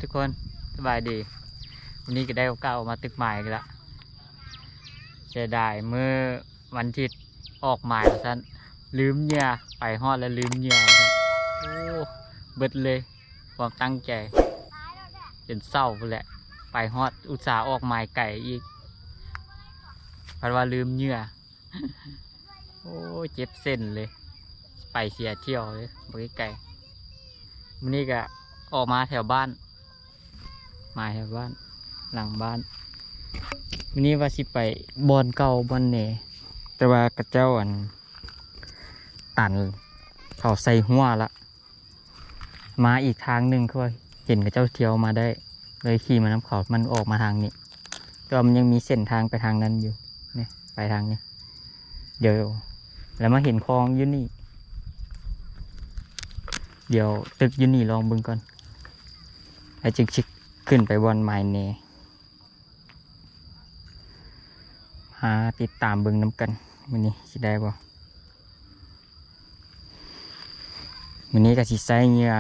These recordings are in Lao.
ທຸກຄົນ ສະບາຍດີ. ວັນນີ້ກໍໄດ້ໂອກາດອອກມາຕຶກໝາຍອີກລະ. ເສຍດາຍມື້ວັນທິດອອກໝາຍວ່າຊັ້ນ ລືມເຫຍື່ອ ໄປຮອດແລ້ວລືມເຫຍື່ອວ່າຊັ້ນ. ໂອ້ ເບິດເລີຍຄວາມຕັ້ງໃຈ ຈົນເສົ້າພຸ້ນແຫຼະ. ໄປຮອດອຸດສ່າອອກໝາຍໄກອີກ ພັດວ່າລືມເຫຍື່ອ. ໂອ້ຍ ເຈັບເສັ້ນເລີຍ ໄປເສຍທ່ຽວເລີຍ ບໍ່ໄກໆ. ມື້ນີ້ກະອອກມາແຖວບ້ານ ມາແຖວບ້ານ ຫຼັງບ້ານ. ມື້ນີ້ວ່າຊິໄປບ່ອນເກົ່າບ່ອນແນ່ ແຕ່ວ່າເຂົາເຈົ້າ ອັນ ຕັນ ເຂົາໃສ່ຮົ້ວລະ. ມາອີກທາງໜຶ່ງ ຄືວ່າເຫັນເຂົາເຈົ້າທ່ຽວມາໄດ້ ເລີຍຂີ່ມານຳເຂົາ. ມັນອອກມາທາງນີ້ ແຕ່ວ່າມັນຍັງມີເສັ້ນທາງໄປທາງນັ້ນຢູ່ ນີ້ ໄປທາງນີ້. ດຽວ ແລ້ວມາເຫັນຄອງຢູ່ນີ້ ດຽວຕຶກຢູ່ນີ້ລອງເບິ່ງກ່ອນ ແລ້ວຈຶ່ງຊິຂຶ້ນໄປບ່ອນໝາຍແນ່. ຫາຕິດຕາມເບິ່ງນຳກັນ ມື້ນີ້ຊິໄດ້ບໍ່. ມື້ນີ້ກໍຊິໃຊ້ເຫຍື່ອ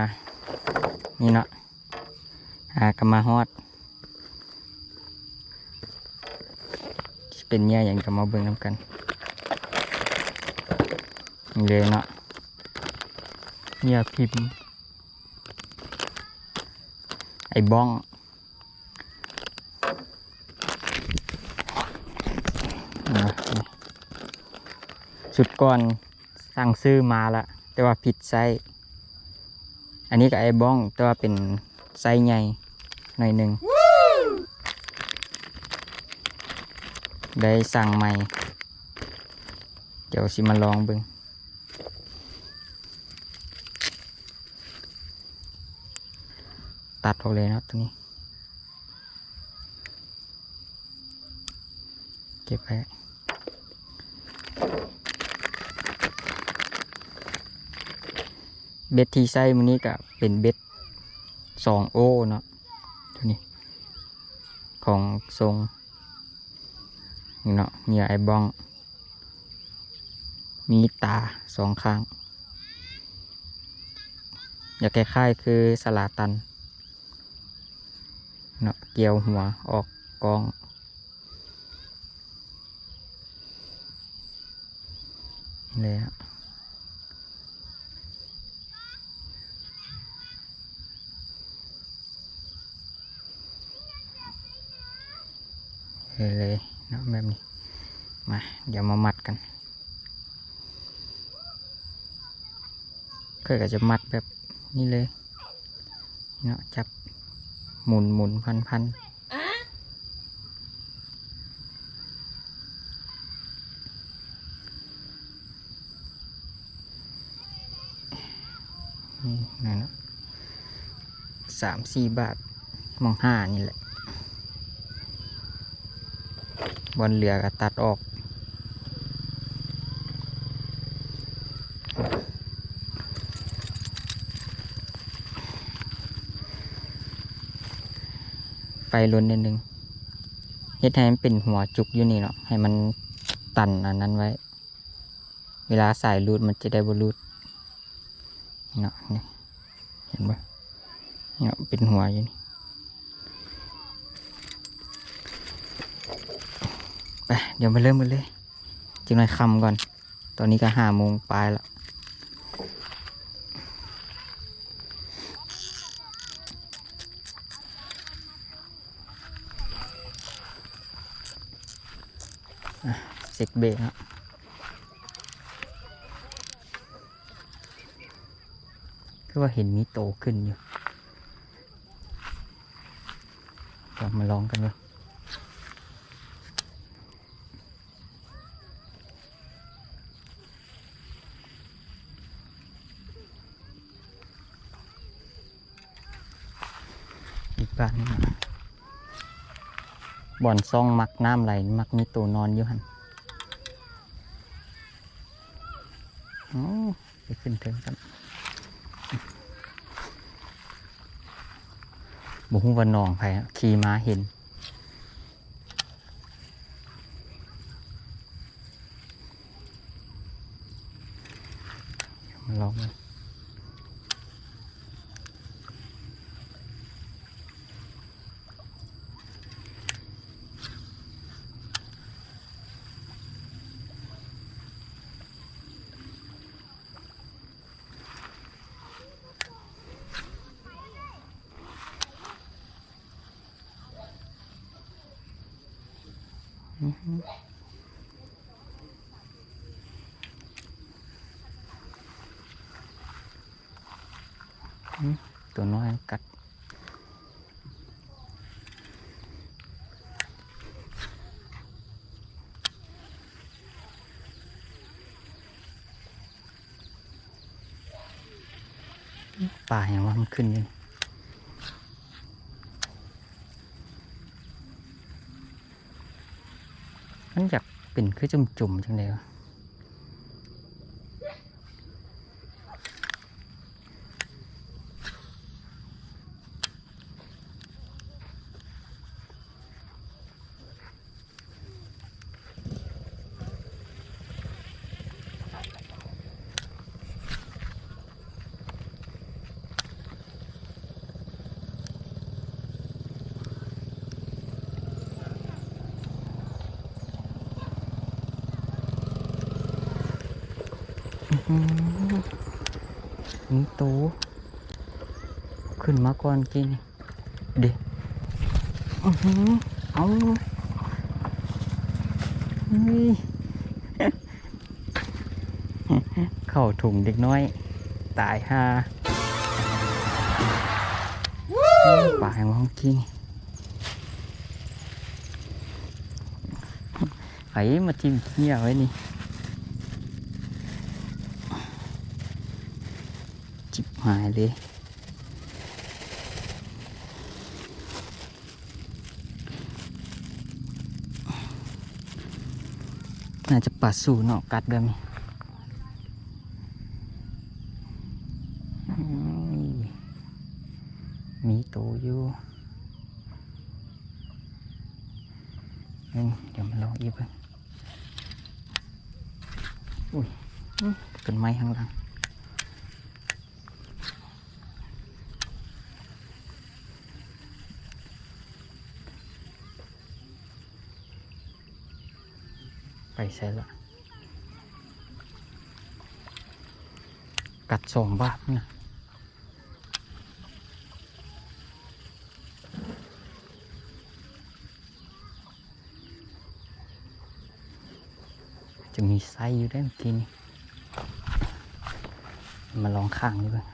ນີ້ເນາະ ຫາກໍມາຮອດ ຊິເປັນເຫຍື່ອຫຍັງກໍມາເບິ່ງນຳກັນ. ນີ້ເລີຍເນາະ ເຫຍື່ອພິມ ໄອ້ບ້ອງ. ອາ ຊຸດກ່ອນສັ່ງຊື້ມາລະ ແຕ່ວ່າຜິດໄຊ. ອັນນີ້ກໍໄອ້ບ້ອງ ແຕ່ວ່າເປັນໄຊໃຫຍ່ໜ້ອຍໜຶ່ງ ໄດ້ສັ່ງໃໝ່. ດຽວຊິມາລອງເບິ່ງ ຕັດອອກເລີຍເນາະ ຕົວນີ້ ເກັບໄວ້. ເບັດທີ່ໃຊ້ມື້ນີ້ກະເປັນເບັດສອງໂອເນາະ ຕົວນີ້ ຂອງຊົງເນາະ ເຫຍື່ອໄອ້ບ້ອງ ມີຕາສອງຂ້າງ ຢາກຄ້າຍໆຄືສະຫຼາຕັນເນາະ ກ່ຽວຫົວອອກກ້ອງ ແລ້ວ ເຮັດເລີຍເນາະ ແບບນີ້. ມາ ດຽວມາມັດກັນ ຂ້ອຍກໍຈະມັດແບບນີ້ເລີຍເນາະ ຈັບໝູນໆພັນໆ ນີ້ ນັ້ນເນາະ ສາມສີ່ບາດ ໝ່ອງຫ້ານີ້ແຫຼະ ບ່ອນເຫຼືອກໍຕັດອອກ. ໄຟລົນໜ້ອຍໜຶ່ງ ເຮັດໃຫ້ມັນເປັນຫົວຈຸກຢູ່ນີ້ເນາະ ໃຫ້ມັນຕັນອັນນັ້ນໄວ້ ເວລາສາຍຫຼຸດມັນຈະໄດ້ບໍ່ຫຼຸດເນາະ. ນີ້ ເຫັນບໍ່ ເນາະ ເປັນຫົວຢູ່ນີ້. ໄປ ດຽວມາເລີ່ມກັນເລີຍ ຈັກໜ້ອຍຄ່ຳກ່ອນ ຕອນນີ້ກໍຫ້າໂມງປາຍລະ. ອ່ະ ເຊັກເບຣກເນາະ ຄືວ່າເຫັນມີໂຕຂຶ້ນຢູ່ ເອົາມາລອງກັນເບິ່ງ. ອີກບາດໜຶ່ງ ບ່ອນຊ່ອງມັກນ້ຳໄຫຼ ມັກມີໂຕນອນຢູ່ຫັ້ນ. ອໍ ໄປຂຶ້ນເທິງຊັ້ນ ບໍ່ຮູ້ວ່າໜອງໃຜ ຂີ່ມາເຫັນ. ມາລອງເບິ່ງ ເ ອືມ ອືມ ຕົວນ້ອຍກັດ. ປາຫຍັງວະ ມັນຂຶ້ນຢູ່ ມັນຢາກເປັນຄືຈຸ່ມໆ ຈັ່ງໃດວະ. ອືມ ມີໂຕຂຶ້ນມາກ່ອນກີ້ນີ້ ເດ້ ອື ເອົາ ເອີຍ ເຂົ້າຖົງເດັກນ້ອຍ ຕາຍຫ່າ ປາຫຍັງວະ ເມື່ອກີ້ນີ້ ໃຜມາຖິ້ມເຫຍື່ອໄວ້ນີ້ ຈິບຫາຍເລີຍ. ໜ້າຈະປາຊູເນາະ ກັດແບບນີ້ ອືມ ມີໂຕຢູ່ ເບິ່ງ ດຽວມາລອງອີກເບິ່ງ ອຸ້ຍ ອືມ ຕົ້ນໄມ້ຂ້າງຫຼັງ. ໄປໃສລະ? ກັດສອງບາດນະ. ຈະມີໄຊຢູ່ເດ້ເມື່ອກີ້ນີ້ ມາລອງຂ້າງນີ້ເບິ່ງ.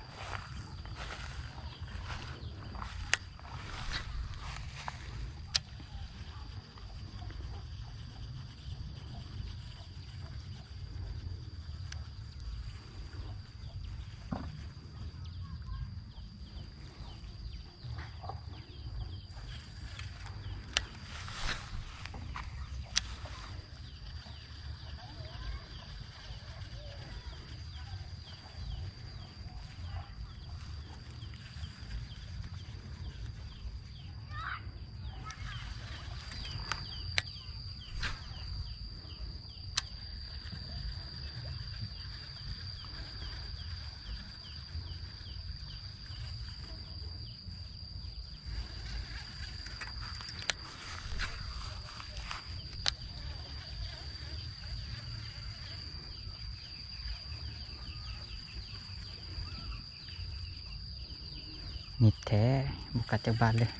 ມິດແທ້ ບໍ່ກັດຈັກບາດເລີຍ.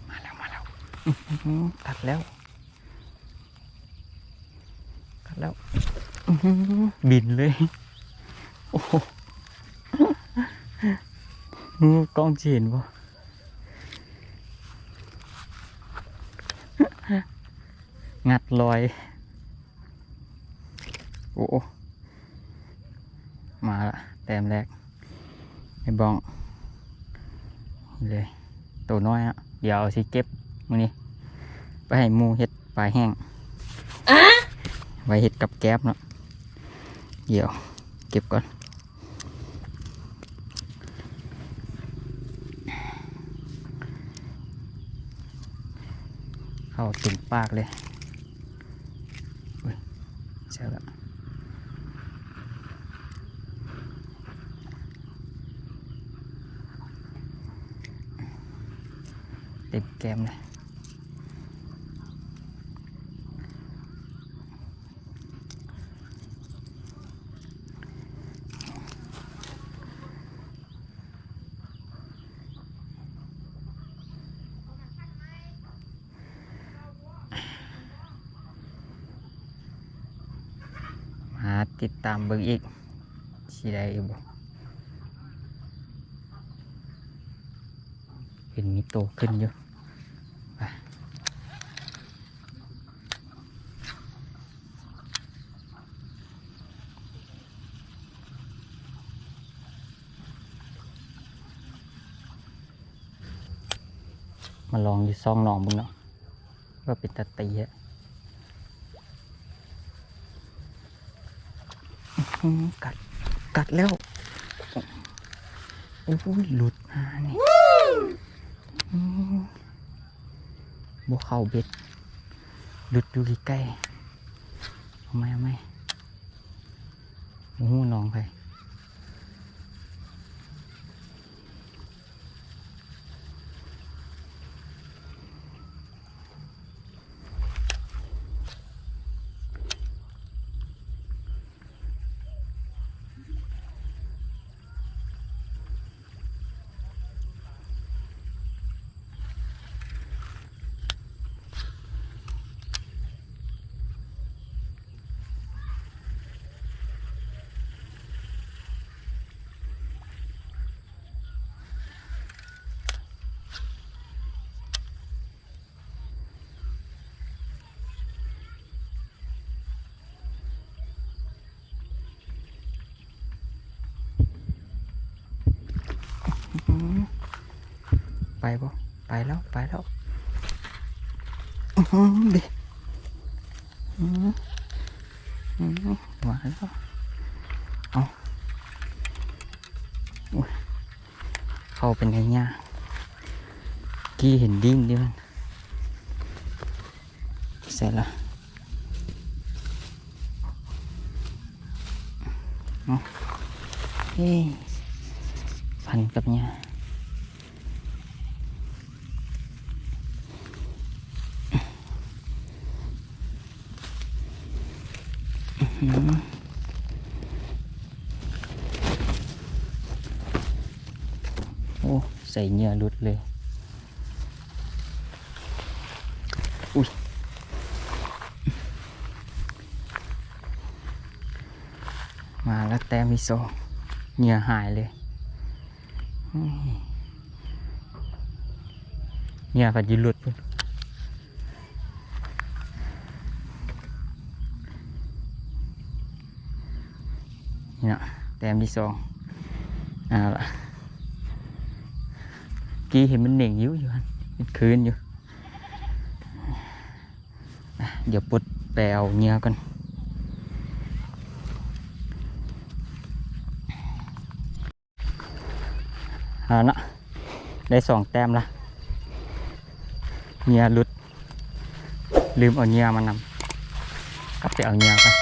ມາແລ້ວ ມາແລ້ວ ອື ກັດແລ້ວ ກັດແລ້ວ ອື ບິນເລີຍ ໂອ້ໂຫ ອື ກ້ອງຊິເຫັນບໍ່? ງັດລອຍ ໂອ້ ມາລະ ແຕ້ມແລກ ໄອ້ບ້ອງ ນີ້ເລີຍ ໂຕນ້ອຍເນາະ ດຽວຊິເກັບມື້ນີ້ ໄປໃຫ້ໝູ່ເຮັດປາແຫ້ງ ອະ ໄວ້ເຮັດກັບແກ້ມເນາະ ດຽວເກັບກ່ອນ. ເຂົ້າເຕັມປາກເລີຍ ເອີຍ ເຈົ້າລະ ເຕັມແກ້ມເລີຍ. ຕິດຕາມເບິ່ງອີກ ຊິໄດ້ຢູ່ບໍ່? ເຫັນມີໂຕຂຶ້ນຢູ່. ໄປ ມາລອງຢູ່ຊ່ອງໜອງເບິ່ງເນາະ ວ່າເປັນຕາຕີແທ້. ອືມ ກັດ ກັດແລ້ວ. ໂອ້ຍ ຫຼຸດຫານີ້. ອືມ ບໍ່ເຂົ້າເບັດ ຫຼຸດຢູ່ໃກ້ໆ. ເອົາໃໝ່ ເອົາໃໝ່. ບໍ່ຮູ້ໜອງໃຜ. ອືມ ໄປບໍ່? ໄປແລ້ວ ໄປແລ້ວ. ອືມ ເດ ອືມ ອືມ ມາແລ້ວ. ເອົາ ໂອ້ຍ ເຂົ້າໄປໃນຫຍ້າ ກີ້ເຫັນດິ້ນຢູ່ຫັ້ນ. ໃສ່ລະ ເນາະ ເອີ ພັນກັບຫຍ້າ. ອືມ ໂອ້ ໃສ່ເຫຍື່ອຫຼຸດເລີຍ. ອຸ້ຍ ມາແລ້ວແຕ້ມທີສອງ ເຫຍື່ອຫາຍເລີຍ. ອືມ ເຫຍື່ອພັດຢູ່ຫຼຸດພຸ້ນ. ນີ້ເນາະ ແຕ້ມທີສອງ. ເອົາລະ ກີ້ເຫັນມັນເໜັງຢູ່ ຢູ່ຫັ້ນ ເປັນຄື້ນຢູ່. ອ່ະ ດຽວປົດໄປເອົາເຫຍື່ອກ່ອນ. ເອົາລະເນາະ ໄດ້ສອງແຕ້ມລະ ເຫຍື່ອຫຼຸດ ລືມເອົາເຫຍື່ອມານຳ ກັບໄປເອົາເຫຍື່ອກ່ອນ.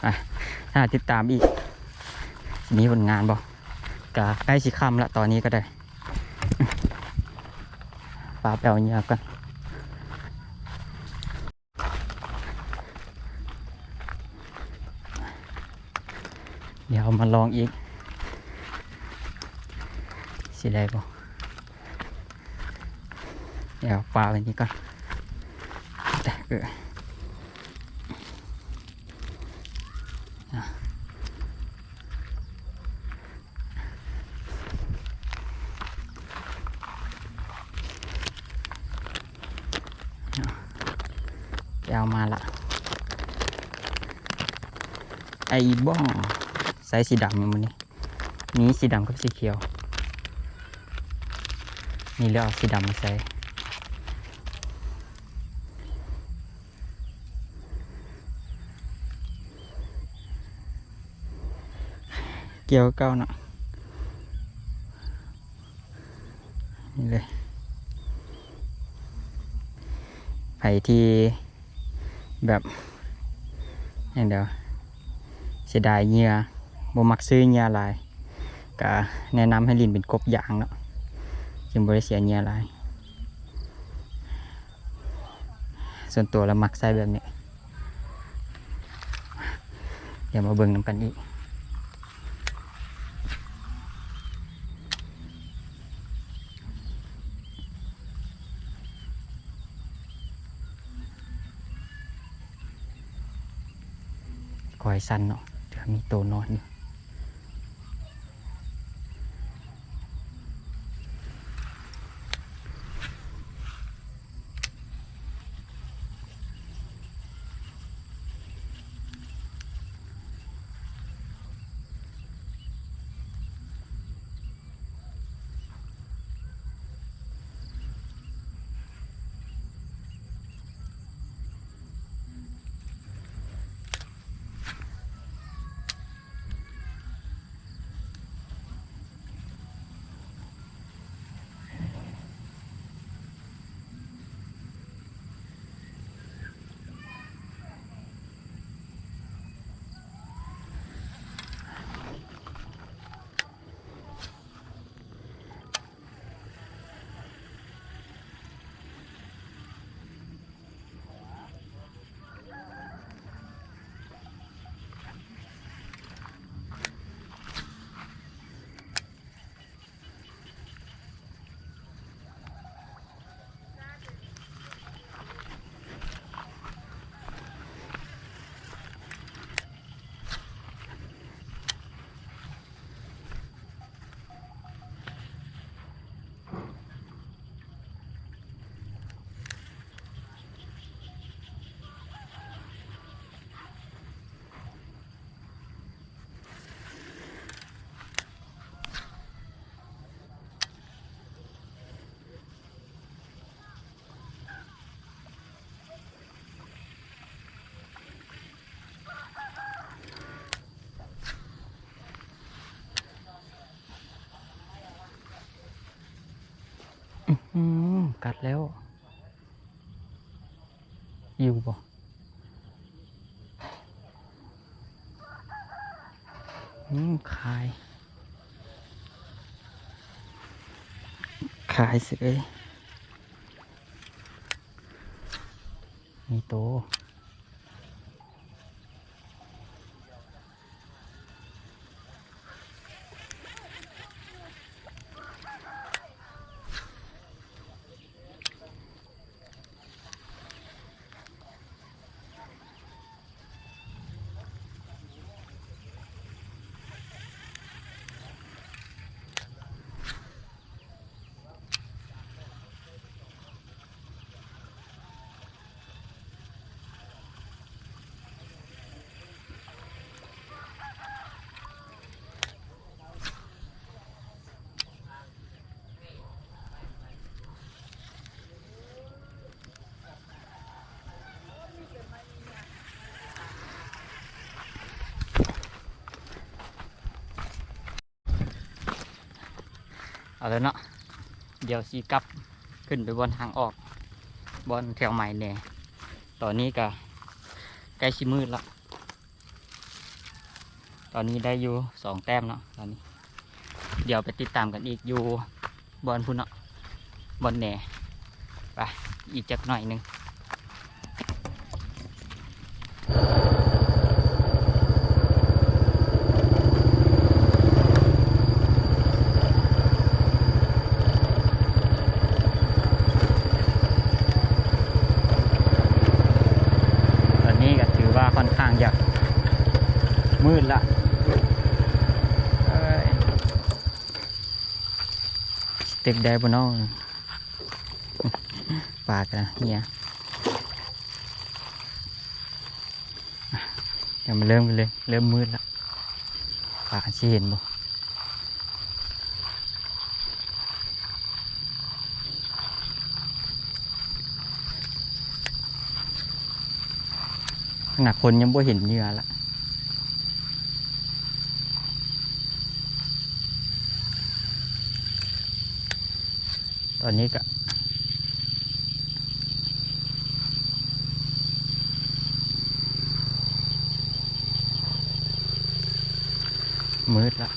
ອ່ະ ຖ້າຕິດຕາມອີກ ຊິມີຜົນງານບໍ່? ກະໃກ້ຊິຄ່ຳລະ ຕອນນີ້ກໍໄດ້ ປາໄປເອົາເຫຍື່ອກ່ອນ. ດຽວມາລອງອີກ ຊິໄດ້ບໍ່? ດຽວປາໄວ້ນີ້ກ່ອນ ເອີ. ແກ້ວມາລະ ໄອ້ບ້ອງ ໃສ່ສີດຳມື້ນີ້ ມີສີດຳກັບສີຂຽວ ນີ້ເລືອກເອົາສີດຳມາໃສ່. ກ່ຽວເກົ່າເນາະ ນີ້ເລີຍ ໃຜທີ່ແບບ ຫຍັງດຽວ ເສຍດາຍເຫຍື່ອ ບໍ່ມັກຊື້ເຫຍື່ອຫຼາຍ ກະແນະນຳໃຫ້ຫຼິ້ນເປັນກົບຢາງເນາະ ຈຶ່ງບໍ່ໄດ້ເສຍເຫຍື່ອຫຼາຍ. ສ່ວນຕົວລະມັກໃຊ້ແບບນີ້ ດຽວມາເບິ່ງນຳກັນອີກ. ໄປ ຄວາຍສັນເນາະ ເທື່ອມີໂຕນອນຢູ່. ອືມ ກັດແລ້ວ ຢູ່ບໍ່? ອືມ ຄາຍ ຄາຍເສີຍ ມີໂຕ. ເອົາແລ້ວເນາະ ດຽວຊິກັບຂຶ້ນໄປບ່ອນທາງອອກ ບ່ອນແຖວໃໝ່ແດ່. ຕອນນີ້ກະໃກ້ຊິມືດລະ ຕອນນີ້ໄດ້ຢູ່ສອງແຕ້ມເນາະ ຕອນນີ້ ດຽວໄປຕິດຕາມກັນອີກຢູ່ບ່ອນພຸ້ນເນາະ ບ່ອນແດ່ ໄປ ອີກຈັກໜ້ອຍໜຶ່ງ. ຕອນນີ້ກໍຖືວ່າຂ້ອນຂ້າງຈະມືດລະ ເອີຍ ຊິຕຶກໄດ້ບໍ່ເນາະ ປາກະເຫຍ ດຽວມາເລີ່ມກັນເລີຍ ເລີ່ມມືດລະ ປາກະຊິເຫັນບໍ່? ຂະໜາດຄົນຍັງບໍ່ເຫັນເຫຍື່ອລະ ຕອນນີ້ກະມືດລະ. ເ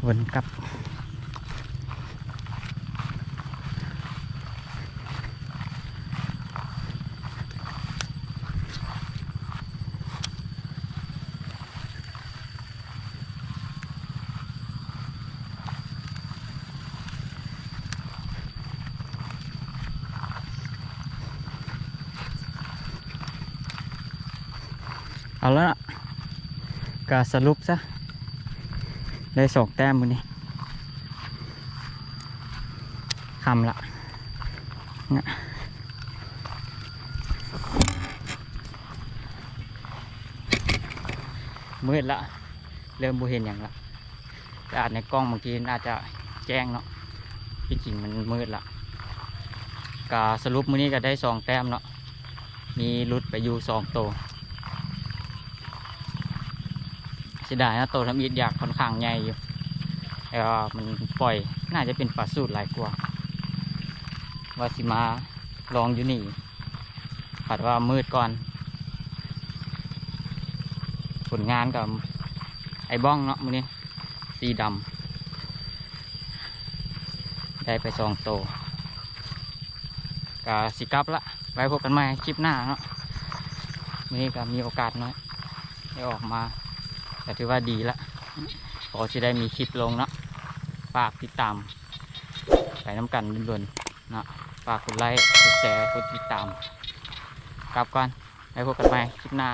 ວນກັບ. ເອົາລະ ກະສະຫຼຸບຊະ ໄດ້ສອງແຕ້ມມື້ນີ້. ຄ່ຳລະ ມືດລະ ເລີ່ມບໍ່ເຫັນຫຍັງລະ. ແຕ່ອັດໃນກ້ອງບາງທີມັນອາດຈະແຈ້ງເນາະ ທີ່ຈິງມັນມືດລະ. ກະສະຫຼຸບມື້ນີ້ກະໄດ້ສອງແຕ້ມເນາະ ມີຫຼຸດໄປຢູ່ສອງໂຕ. ເສຍດາຍເນາະ ໂຕທຳອິດຢາກຂ້ອນຂ້າງໃຫຍ່ຢູ່ ແຕ່ວ່າມັນປ່ອຍ ໜ້າຈະເປັນປາສູດຫຼາຍກວ່າ. ວ່າຊິມາລອງຢູ່ນີ້ ພັດວ່າມືດກ່ອນ. ຜົນງານກະໄອ້ບ້ອງເນາະ ມື້ນີ້ ສີດຳ ໄດ້ໄປສອງໂຕ. ກະຊິກັບລະ ໄວ້ພົບກັນໃໝ່ຄລິບໜ້າເນາະ. ມື້ນີ້ກະມີໂອກາດໜ້ອຍ ໄດ້ອອກມາ ກະຖືວ່າດີລະ ພໍຊິໄດ້ມີຄລິບລົງເນາະ. ຝາກຕິດຕາມໄປນຳກັນດົນໆເນາະ. ຝາກກົດໄລ້ ກົດແຊ ກົດຕິດຕາມ. ກັບກ່ອນ ໄວ້ພົບກັນໃໝ່ຄລິບໜ້າ.